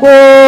Oh.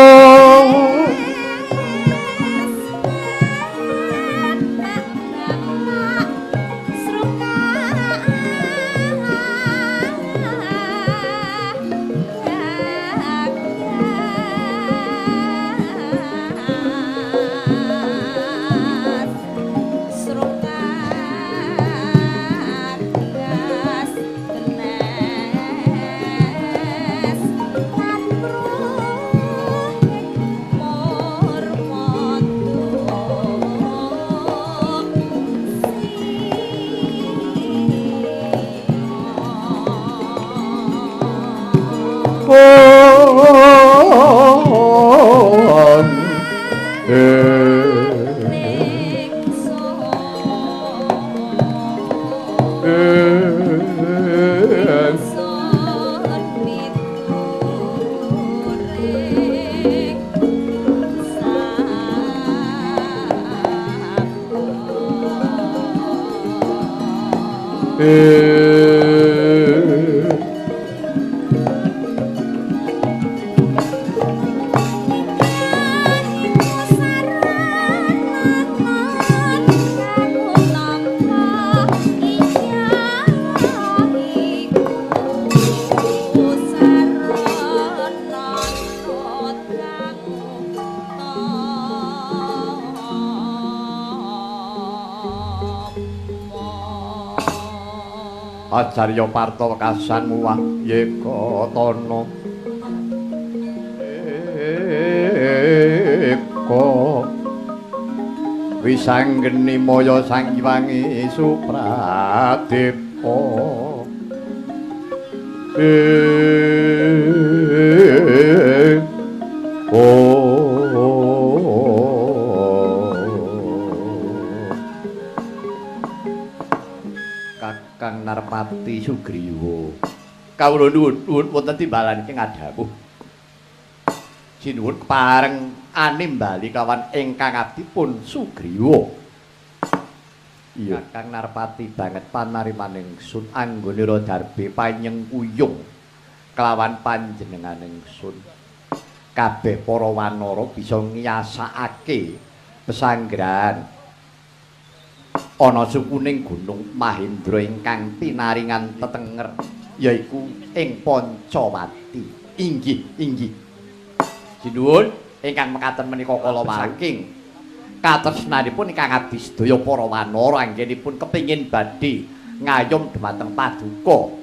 Acarya Parta wekasan muwah yeka tana eka wisanggeni maya Sang Hyang Supradepa. Kakang Narpati Sugriwa, kawula nuwun wonten timbalan ingkang adhawuh. Sinuwun kepareng animbali kawan ingkang abdipun Sugriwa. Iya, Kakang Narpati banget panariman ingsun anggonira darbe panyengkuyung kelawan panjenengan ingsun. Kabeh para wanara bisa ngiyasakake pesanggrahan ana sukuning Gunung Mahendra ingkang pinaringan tetenger yaiku ing Pancawati. Inggih, inggih. Sinuwun ingkang mekaten menika kala wau saking katresnanipun ingkang abdi sedaya para wanara anggenipun kepingin badhe ngayom dhumateng paduka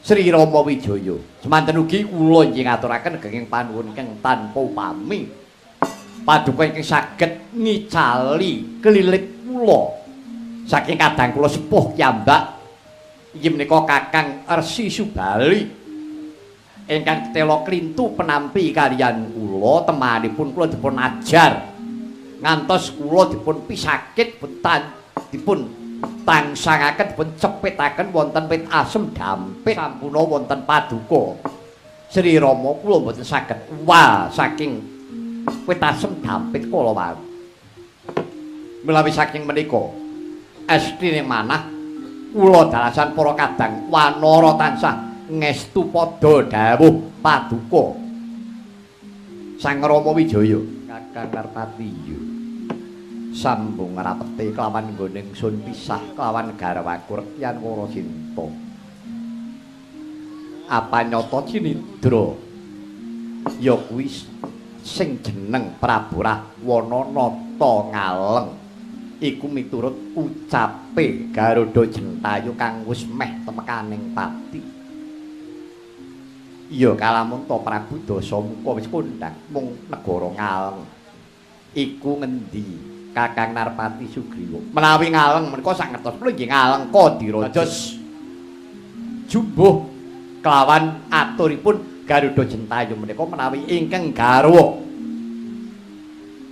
Sri Rama Wijaya. Semanten ugi kula inggih ngaturaken genging panuwun ingkang tanpa upami. Paduka ingkang saged ngicali kelilip kula saking kadang kula sepuh kiyambak inggih menika Kakang Resi Subali ingkang tetela klintu penampi kaliyan kula, temanipun kula dipun ajar ngantos kula dipun pisakit betan dipun tangsangaken dipun cepitaken wonten wit asem dampit sampuna wonten paduka Sri Rama kula mboten saged uwal saking wit asem dampit kala wau. Melawi saking menika estine manah kula dalasan para kadang wanara tansah ngestu padha dawuh paduka Sang Rama Wijaya. Kakang Narpati sambung rapete kelawan nggone ingsun pisah kelawan garwaku Rekyan Warasinta. Apa nyata cinindra ya kuwi sing jeneng Prabu Rahwana Nata Ngaleng iku miturut ucape Garuda Jentayu kang wis meh temekaning pati. Iya kalamun ta Prabu Dasamuka wis kondhang mung negara Ngaleng. Iku ngendi Kakang Narpati Sugriwa? Menawi Ngaleng menika sak ngertos kula nggih Ngalengka diraja jumbuh kelawan aturipun Garuda Jentayu menika menawi ingkang garwa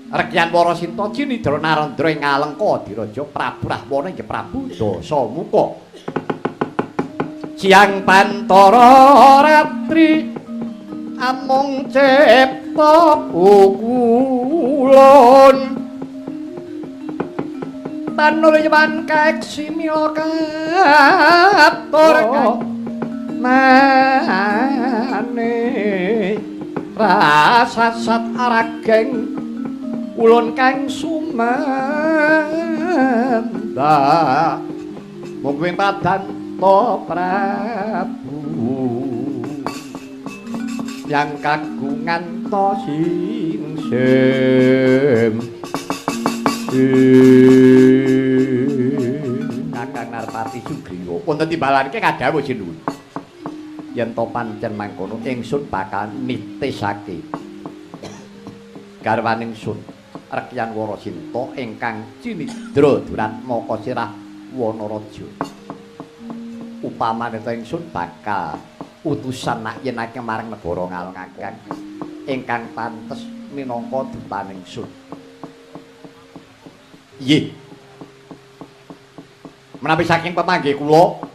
Rekyan Warasinta Cinindra Narendra ing Ngalengka diraja Prabu Rahwana inggih Prabu Dasamuka. Siang pantara ratri amung cipta pukulun tanuryan kaeksi mila katur mane. Rasasat arageng ulun kang sumenda mung padanta Prabu yang kagungan to singsim. Kakang Narpati Sugriwa wonten timbalanke kadhawuh sinuwun. Yen to pancen mangkono ingsun bakal nitisake garwaning sun Rekyan Warasinta ingkang cinidra duratmaka sirah Wanaraja. Upamane to ingsun bakal utusan nak yen akeh marang negara Ngalengka ingkang pantes minangka dutaning sun. Nggih. Menawi saking pemanggih kula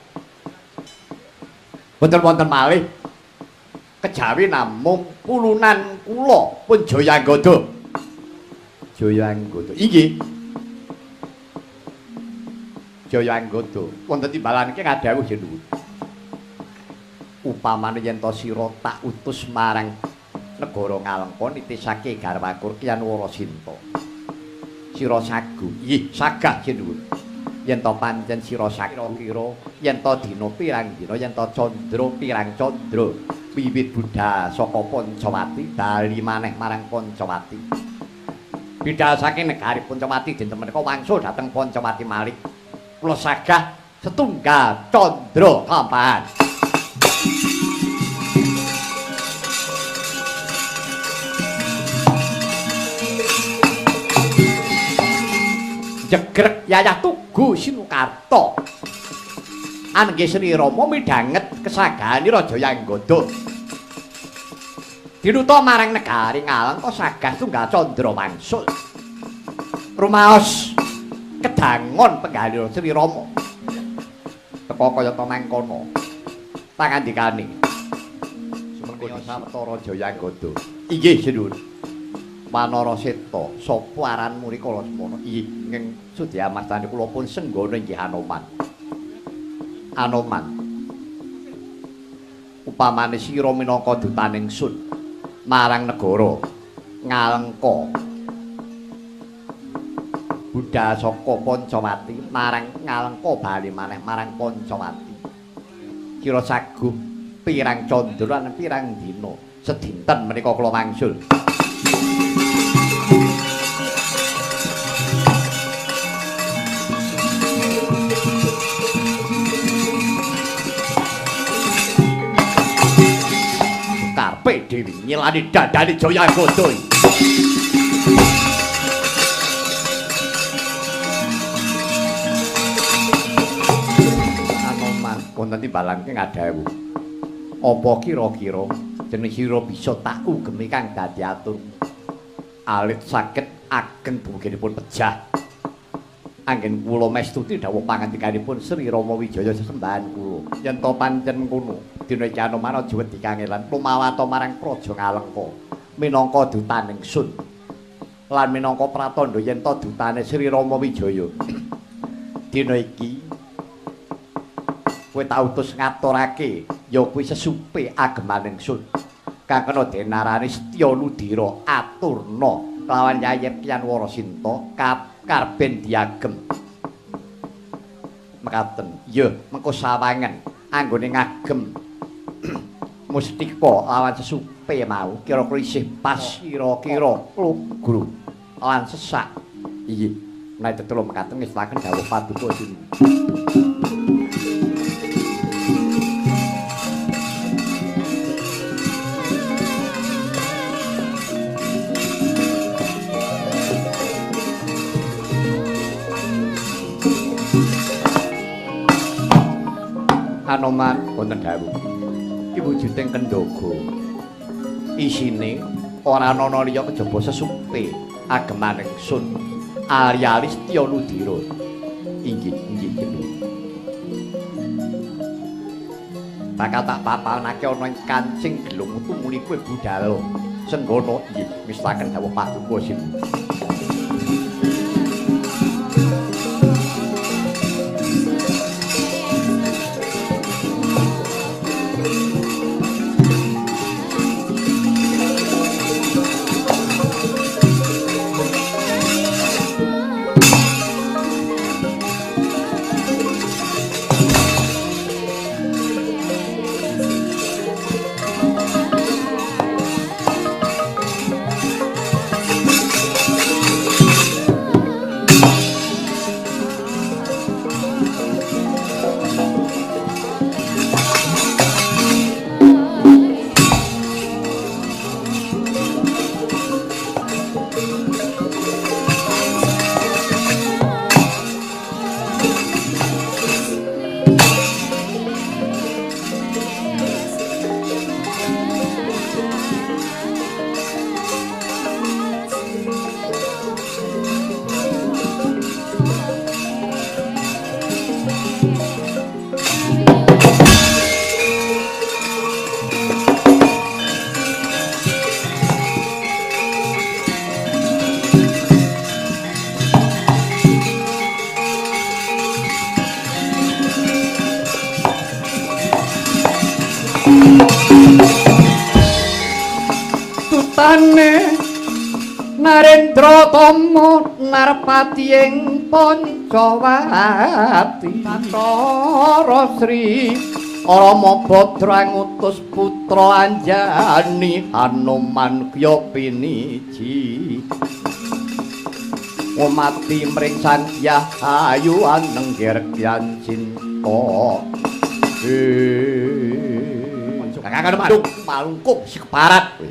boten wonten malih kejawi namung pulunan kula pun Jayanggoda. Jayanggoda. Inggih. Jayanggoda wonten timbalanke ngadhawuh sinuwun. Upamane yen to sira tak utus marang negara Ngalengka nitisake garwaku Kyan Warasinta. Sira sagu. Inggih, sagah sinuwun. Yen to pancen sira sagu kira yen to dina pirang dina yen to candra pirang candra wiwit budhal saka Pancawati bali maneh marang Pancawati. Bidal saking negari Pancawati dinten menika wangsul dhateng Pancawati malih. Kula sagah setunggal candra kelampahan. Jegrek yayah tugu Sinukarta. Anggih Sri Rama midhanget kesagahane Raja Yanggoda. Dinuta marang negari Ngalengka sagah tunggal candra wangsul. Rumaos kedangon penggalih Sri Rama. Teka kayata mangkono. Pangandikane. Sumengko sawetara Jayanggoda. Inggih sinuwun. Wanara Seta, sapa aranmu rikala semono? Inggih, ing sudya mastani kula pun senggana inggih Anoman. Anoman. Upamane sira minangka dutaning sun marang negara Ngalengka. Budhal saka Pancawati marang Ngalengka bali maneh marang Pancawati. Sira saguh pirang candra lan pirang dina sedinten menika kula wangsul. Karepe dhewe nyilani dandane Jayanggoda. Anoman wonten timbalanke ngadhawuh. Apa kira-kira jeneng sira bisa tak ugemi kang dadi atur alit saged ageng dumuginipun pejah. Anggen kula mestuti dawuh pangandikanipun Sri Rama Wijaya sesembahan kula. Yen to pancen ngono, dina iki Anoman aja wedi kangelan lumawata marang Praja Ngalengka minangka dutaning sun. Lan minangka pratandha yen to dutane Sri Rama Wijaya. Dina iki kowe tak utus ngaturake ya kuwi sesupe agemaning sun. Kang kena denarani Setya Ludira aturna kelawan Yayip Kyan Warasinta karben diagem. Mekaten. Ya, mengko sawangen anggone ngagem mustika lawan sesupe mau kira-kira isih pas kira-kira lugru lan sesak. Inggih. Menawi tetulung mekaten ngestaken dawuh paduka sinuwun. Anoman wonten dawuh. Iki wujuding kendhaga. Isine ora ana liya kejaba sesupe agemaning sun. Ali-ali Setya Ludira. Inggih, inggih kene. Bakal tak papanake ana ing kancing gelung tumuli kowe budhal. Senggana inggih mistaken dawuh paduka sinuwun. Dutane Narendra Tama Narpati ing Pancawati. Bathara Sri Rama Badra ngutus putra Anjani Hanuman kya piniji. Ngomati mring Sang Ayu anenggir kyan cinta. Kakang Hanuman malungkung sikeparat kowe.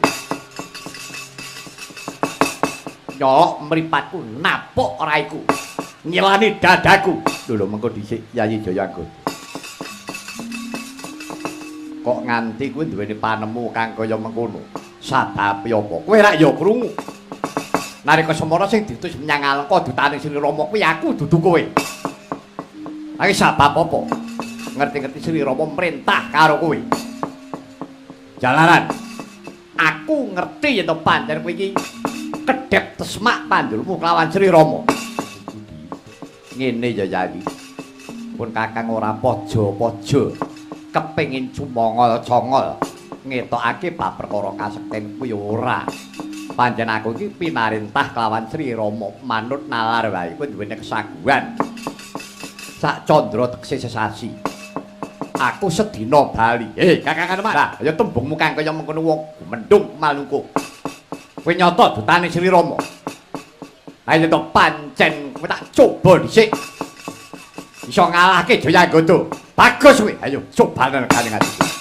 Nyolok mripatku napuk raiku. Nyilani dadaku. Lho mengko dhisik Yayi Jayanggoda. Kok nganti kowe duweni panemu kang kaya mengkono? Sababe apa? Kowe rak ya krungu. Nalika semana sing diutus menyang Alengka dutane Sri Rama kuwi aku dudu kowe. Lha sabab apa? Ngerti-ngerti Sri Rama mrentah karo kowe. Jalaran aku ngerti yen to pancen kowe iki kedhep tesmak pandulmu kelawan Sri Rama. Ngene ya Yayi. Pun Kakang ora pojo-pojo kepengin cumongol-congol ngetokake bab perkara kasekten kuwi ora. Pancen aku iki pinarentah kelawan Sri Rama manut nalar wae kowe duweni kesaguhan. Sak candra tekse sesasi. Aku sedina bali. Kakang Hanuman. Lah, ya tembungmu kang kaya mengkono wong mendung malungkuh. Kowe nyata dutane Sri Rama. Lah yen to pancen kowe tak coba dhisik. Iso ngalahke Jayanggoda. Bagus kowe. Ayo cobanen kane ati.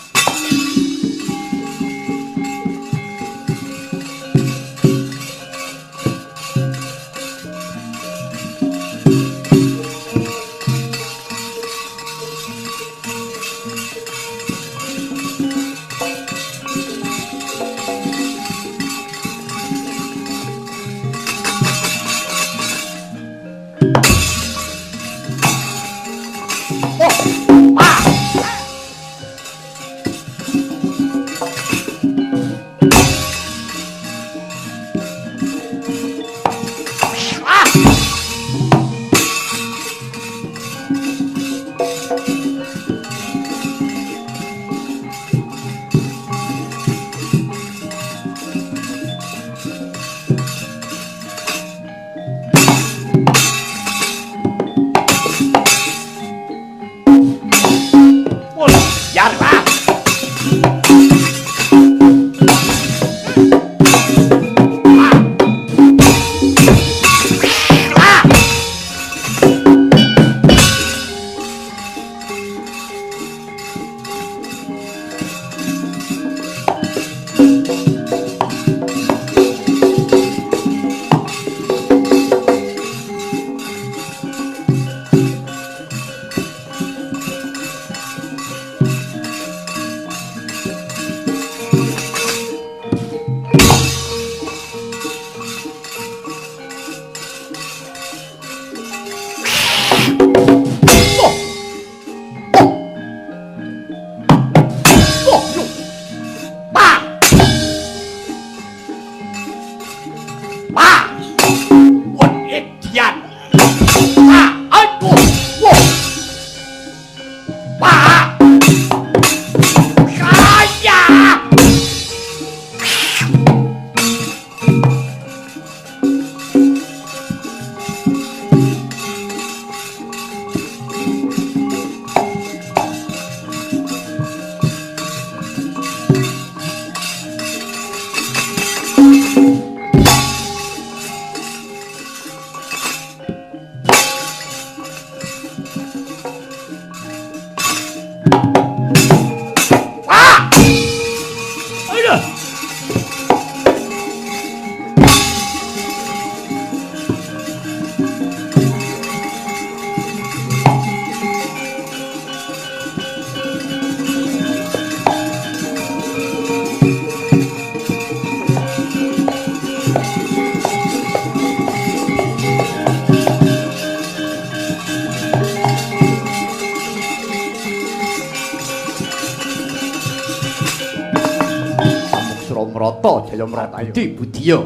Jaya Mrata Budi Budiya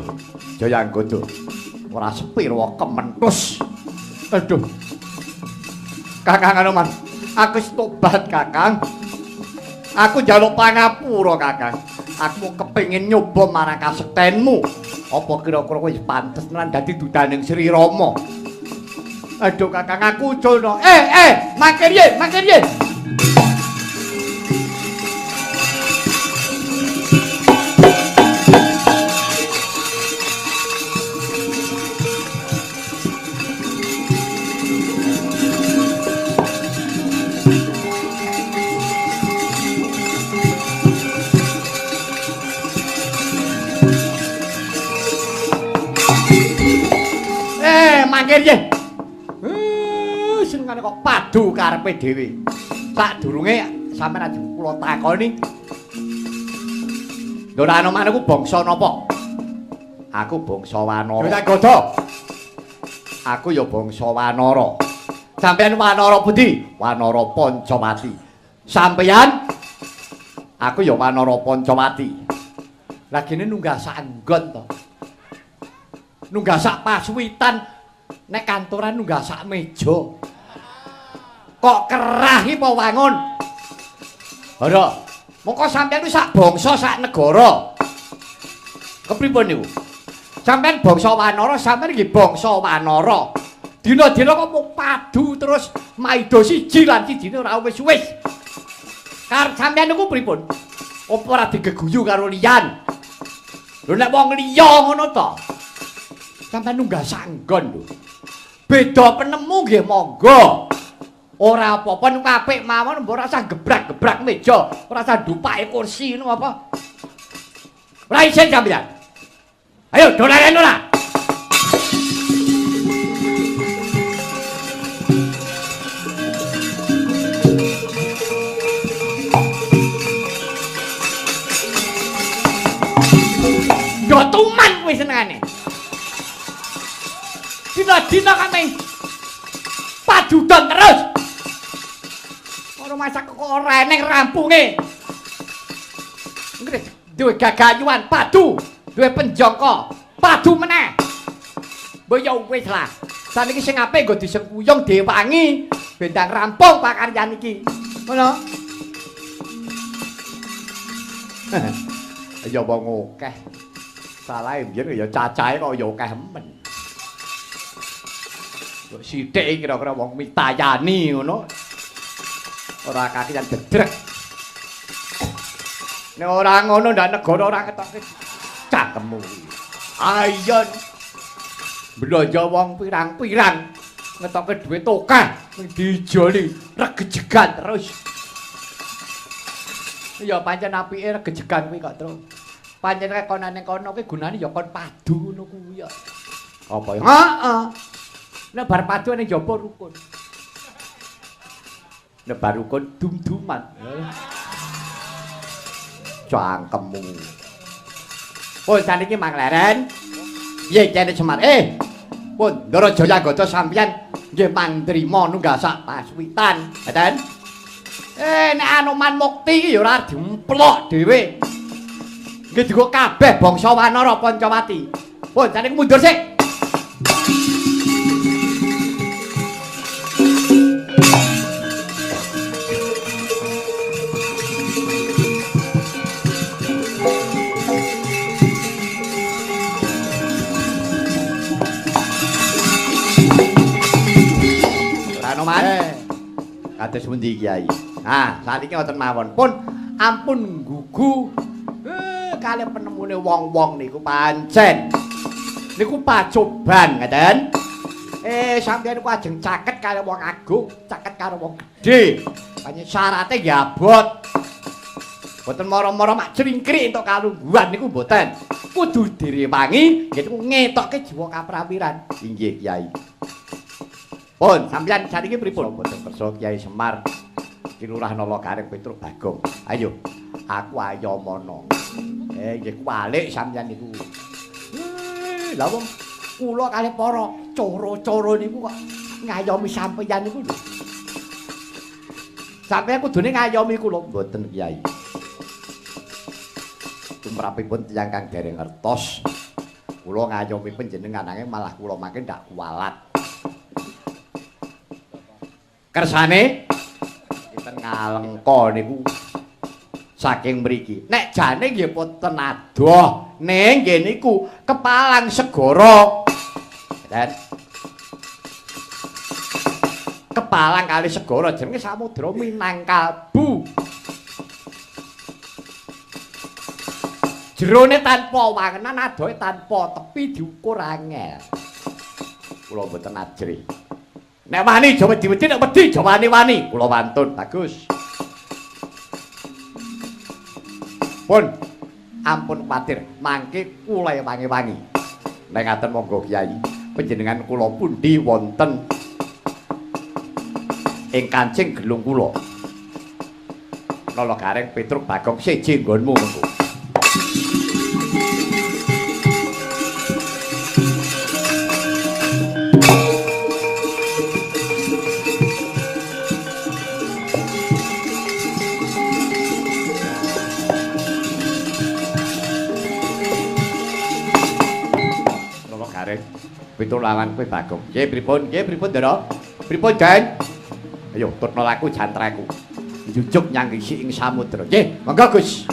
Jayanggoda ora sepira kementus. Aduh. Kakang Hanuman, aku wis tobat Kakang. Aku njaluk pangapura Kakang. Aku kepengin nyoba marang kasektenmu. Apa kira-kira kowe pantes tenan dadi dudaning Sri Rama? Aduh Kakang, aku uculno. Mangke riyen, mangke riyen. Mangke riyen. Senengane kok padu karepe dhewe. Sadurunge sampeyan ajeng kula takoni. Lho Anoman iku bangsa napa? Aku bangsa Wanara. Jaya. Aku ya bangsa Wanara. Sampeyan Wanara pundi? Wanara Pancawati. Sampeyan? Aku ya Wanara Pancawati. Lagine nunggah sak nggon to. Nunggah sak pasuwitan, nek kantoran nunggah sak meja. Kok kerah iki apa wangun? Ora. Mongko sampeyan kuwi sak bangsa sak negara. Kepripun niku? Sampeyan bangsa Wanara, sampeyan nggih bangsa Wanara. Dina-dina kok mung padu terus maida siji lan sijine ora wis-wis. Karep sampeyan niku pripun? Apa ora digeguyu karo liyan? Lho nek wong liya ngono to. Sampeyan nunggah sanggon lho. Beda penemu nggih monggo. Ora apa-apa niku apik mawon, mbok ora usah gebrak-gebrak meja, ora usah ndupake kursi ngono apa. Ora isin sampeyan. Ayo dolanan ora. Do tuman kuwi senengane. Dina-dina kami padudon terus. Ora masak kok ora eneng rampunge. Nggih duwe gagayuan padu, duwe penjangka, padu meneh. Mbok ya wis lah. Saniki sing apik nggo disengkuyung diwangi bendang rampung pakaryan iki. Ngono. Ya wong akeh. Salahe mbiyen ya cacahe kok ya akeh men. Kok sithik kira-kira wong mitayani ngono. Ora kakian dedrek. Nek ora ngono ndak negara ora ketoke cangkemmu kuwi. Ayo blanja wong pirang-pirang ngetoke dhuwit akeh dijoli regejegan terus. Ya pancen apike regejegan kuwi kok, Tru. Pancen rek konane kono kuwi gunane ya kon padu ngono kuwi ya. Apa ya? Heeh. Nek bar padu ning jaba rukun. Nek bar rukun dum-duman. Cangkemmu. Pun saniki Mang Leren. Piye kene Semar? Pun Ndara Jaya Gada sampeyan nggih mantrima nunggah sak pasuwitan. Ngoten. Nek Anoman Mukti iki ya ora dimplok dhewe. Nggih digo kabeh bangsa Wanara Pancawati. Pun saniki mundur sik. Kados pundi Kyai? Nah, saniki ngoten mawon. Pun ampun gugu kalih penemune wong-wong niku pancen. Niku pacoban ngaten. Sampeyan niku ajeng caket kalih wong agung, caket karo wong gedhe. Pancen syarate nggih abot. Mboten mara-mara mak cringkrik entuk kalungguhan niku mboten. Kudu direwangi nggih niku ngetokke jiwa kaprawiran. Inggih Kyai. Pun sampeyan saniki pripun? Mboten kersa Kyai Semar. Ki Lurah Nala Gareng Petruk Bagong. Ayo, aku ayo mono. Nggih kuwalik sampeyan niku. Lah wong kula kalih para coro-coro niku kok ngayomi sampeyan niku lho. Sampeyan kudune ngayomi kula mboten Kyai. Tumrapipun tiyang kang dereng ngertos, kula ngayomi panjenengan nanging malah kula mangke ndak kuwalat. Kersane kinten ngalengka niku Saking mriki. Nek jane nggih boten adoh, ning nggih niku kepalang segara. Den. Kepalang kali segara jenenge Samudra Minangkalbu. Jerone tanpa wangenan, adohe tanpa tepi diukur angel. Kula mboten ajrih. Nek wani aja wedi-wedi, nek wedi aja wani-wani. Kula wantun, bagus. Pun ampun kuwatir, mangke kula ewangi-wangi. Nek ngaten monggo Kyai, panjenengan kula pundi wonten ing kancing gelung kula. Nala Gareng Petruk Bagong siji nggonmu mengko. Pitu lawan kowe Bagong. Nggih pripun? Nggih pripun, Ndara? Pripun, Den? Ayo tutno laku jantraku. Njujuk nyang isi ing samudra. Nggih, monggo Gus.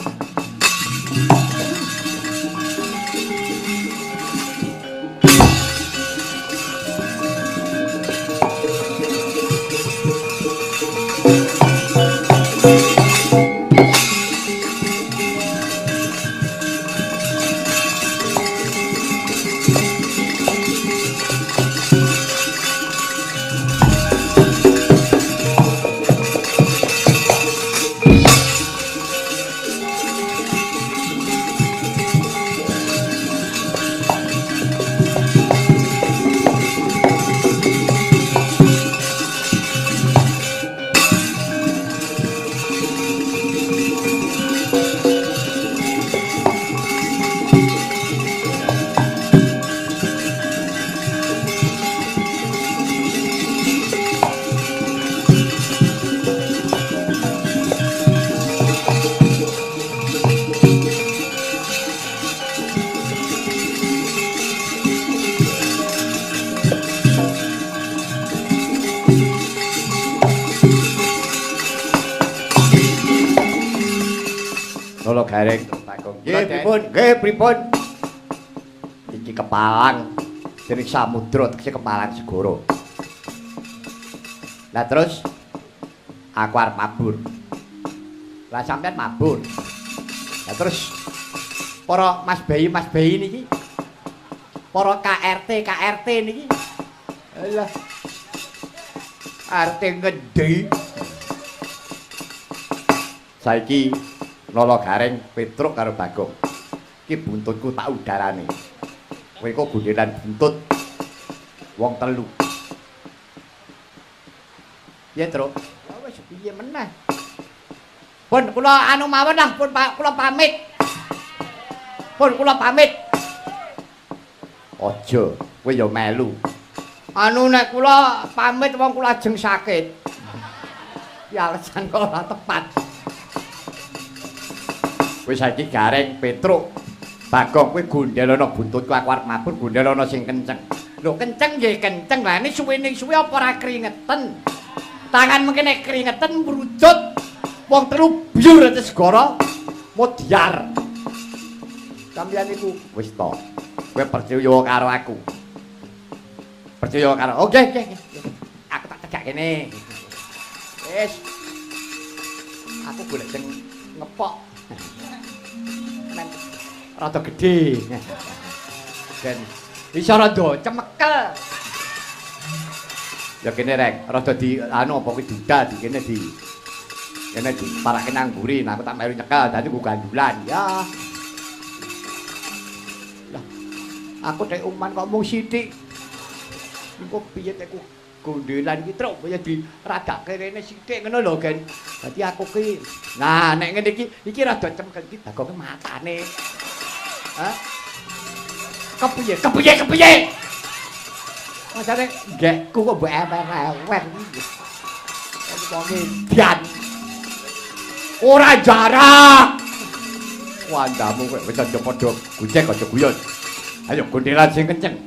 Nala Gareng Bagong. Nggih pripun? Nggih pripun? Iki kepalang dening samudra tegese kepalang segara. Lah terus aku arep mabur. Lah sampean mabur. Lah terus para Mas Bayi niki, para KRT KRT niki. Alah. RT ngendi? Saiki Nala Gareng Petruk karo Bagong. Iki buntutku tak udarane. Kowe kok gondelan buntut wong telu. Piye, Truk? Ya wis piye meneh. Pun kula anu mawon lah, pun kula pamit. Pun kula pamit. Aja, kowe ya melu. Anu nek kula pamit wong kula ajeng sakit. Ya alasan kok ora tepat. Wis saiki Gareng Petruk Bagong kowe gondhelono buntutku, aku arep mabur gondhelono sing kenceng. Lho kenceng nggih kenceng. Lah ini suwene suwe apa ora kringeten? Tangan mengke nek kringeten mrujut wong telu byur ate segara modyar. Sampeyan iku wis to. Kowe percaya karo aku. Percaya karo. Oke, oke. Aku tak cegak kene. Wis. Aku golek sing ngepok. Rada gedhe. Ben iso rada cemekel. Ya kene rek, rada di anu apa kuwi duda di kene di kene di parake nang mburi, nah aku tak melu nyekel dadi nggo gandulan ya. Lah aku tek uman kok mung sithik. Engko piye tekku gondelan iki truk ya diradake rene sithik ngono lho, Gen. Dadi aku ki nah nek ngene iki iki rada cemkel iki bagonge matane. Hah? Kepiye? Kepiye? Kepiye? Masane nggekku kok mbok ewer-ewer iki. Wong edan. Ora jarak. Wandamu kowe wis aja padha gojek aja guyon. Ayo gondelan sing kenceng.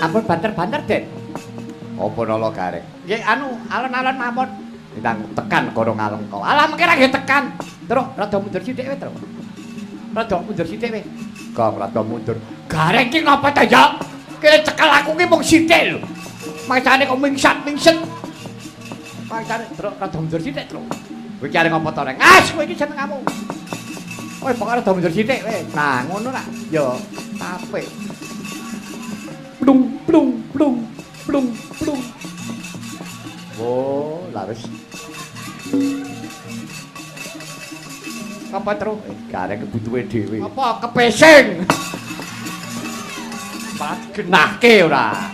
Ampun banter-banter, Den. Apa nala gareng? Nggih, anu, alon-alon mawon. Ndang tekan kono ngalengka. Alah, mengke ra nggih tekan. Terus rada mundur sithik wae, Tru. Rada mundur sithik wae. Gong rada mundur. Gareng ki ngapa ta, ya? Kene cekel aku ki mung sithik lho. Mangsane kok mingsat-mingset. Mangsane truk rada mundur sithik, Tru. Kowe iki arep ngapa to, Reng? As, kowe iki senengamu. Kowe pokoke rada mundur sithik wae. Nah, ngono ra. Ya, apik. Plung plung plung plung plung. Oh, lah wis. Apa terus? Gareng kebutuhe dhewe. Apa kepesing? Malah digenahke ora.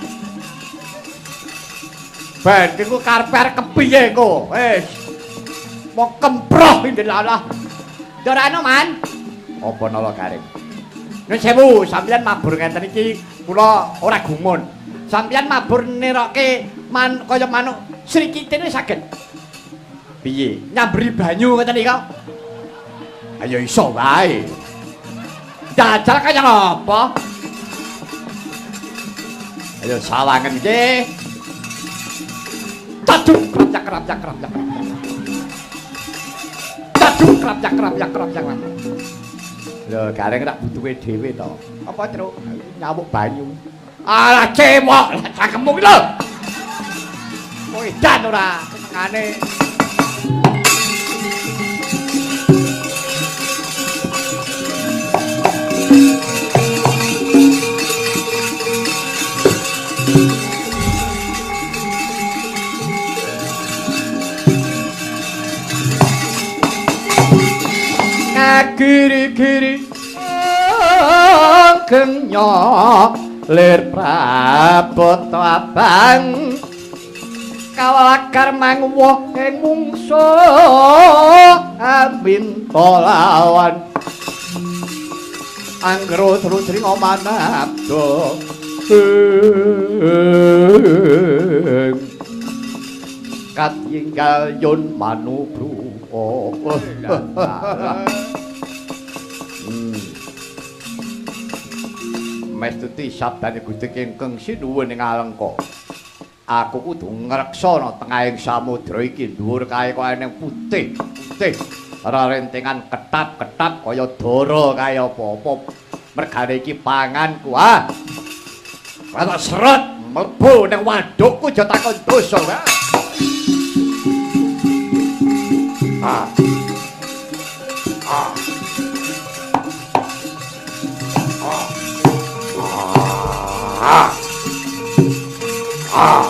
Ben iku karepe arep kepiye engko? Wis. Mau kemproh indelalah. Ndorano, Man. Apa nala gareng? Nuwun sewu, sampeyan mabur ngeten iki kula ora gumun. Sampeyan mabur niroke man kaya manuk srikitene saged. Piye? Nyamberi banyu ngeten iki kok. Ayo iso wae. Jajal kaya ngapa? Ayo sawangen nggih. Taduk krapyak krapyak krapyak. Taduk krapyak krapyak krapyak. Lho, gareng tak butuhe dhewe to. Apa, Truk? Nyawuk banyu. Alah cewek, lah cangkemmu ki lho. Kowe edan ora senengane. Giri-giri gengnya lir prabota abang kawalakar mangwoh ing mungsuh aminta lawan anggro trutri manabda katinggal yun manubru. Mestuti sabdane Gusti ingkang sinuwun ing Alengka. Aku kudu ngreksa ana tengahing samudra iki dhuwur kae kok eneng putih, putih. Rerentengan ketap-ketap kaya dara kaya apa-apa. Mergane iki panganku, ah. Rada seret mlebu ning wadukku aja takon dosa, ah. Ah. Ah. Ah. Ah. Ah.